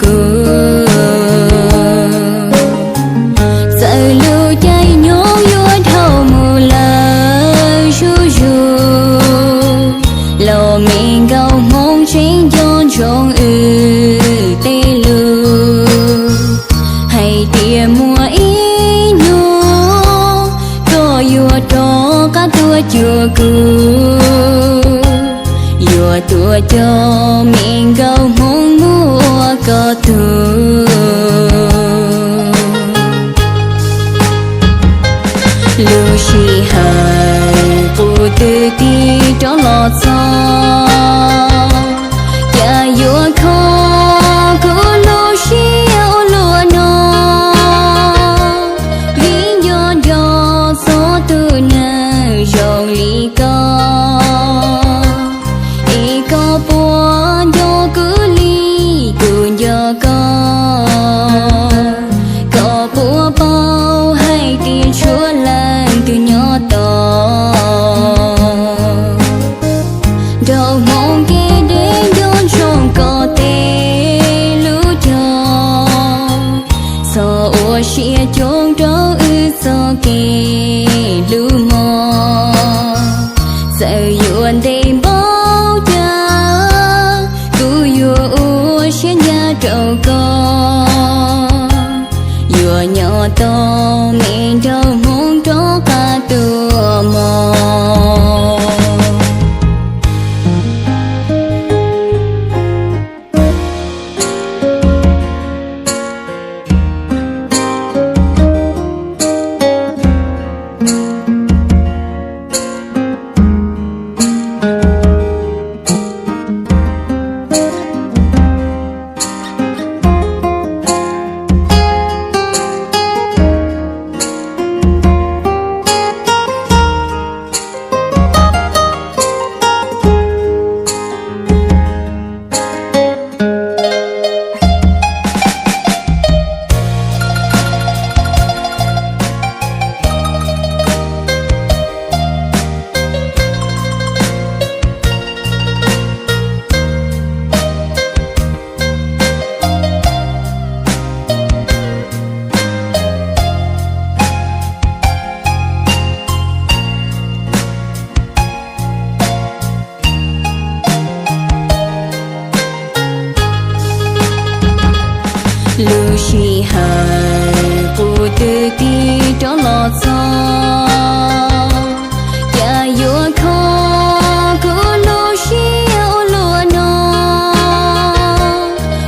kuv. Txawm lub caij nyoog yuav dhau mus lawm zuj zus, los me nkauj hmoob tseem nco ntsoov wb tej lus, hais tias muaj ib hnub koj yuav rov qab tuaj cuag kuv, yuav tuaj coj me nkauj hmoob mus ua koj tug. Lub sij hawm qub twg tig rov los txog, cas yuav kho kuv lub siab ua luaj no. Vim nco nco txog tus neeg zoo li koj, es koj puas nco kuv li kuv nco koj? Koj puas paub hais tias tshuav leej twg nyob tos? Nraug hmoob kev deb nco ntsoov koj tej lus cog, txhob ua siab coob rau wb txoj kev hlub mog. Txawm yuav ntev npaum cas, kuv yuav ua siab ncaj rau koj, yuav nyob tos me nraug hmoob rov qab tuaj mog. Lub sij hawm qub twg tig rov los txog, cas yuav kho kuv lub siab ua luaj no.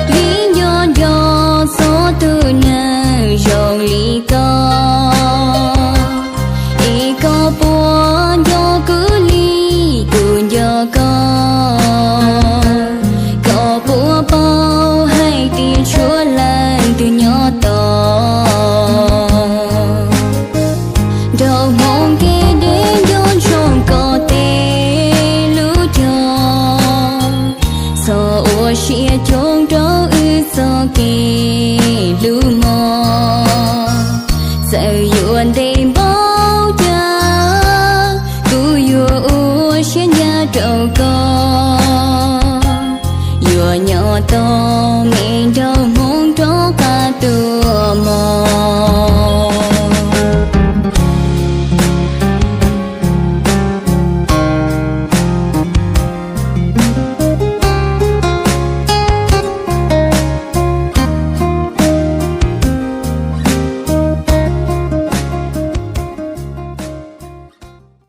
Vim nco nco txog tus neeg zoo li koj, es koj puas nco kuv li kuv nco koj? Koj puas paub hais tias tshuav leej twg nyob tos? Nraug hmoob kev deb nco ntsoov koj tej lus cog, txhob ua siab coob rau wb txoj kev hlub mog. Txawm yuav ntev npaum cas, kuv yuav ua siab ncaj rau koj, yuav nyob tos me nraug hmoob rov qab tuaj mog.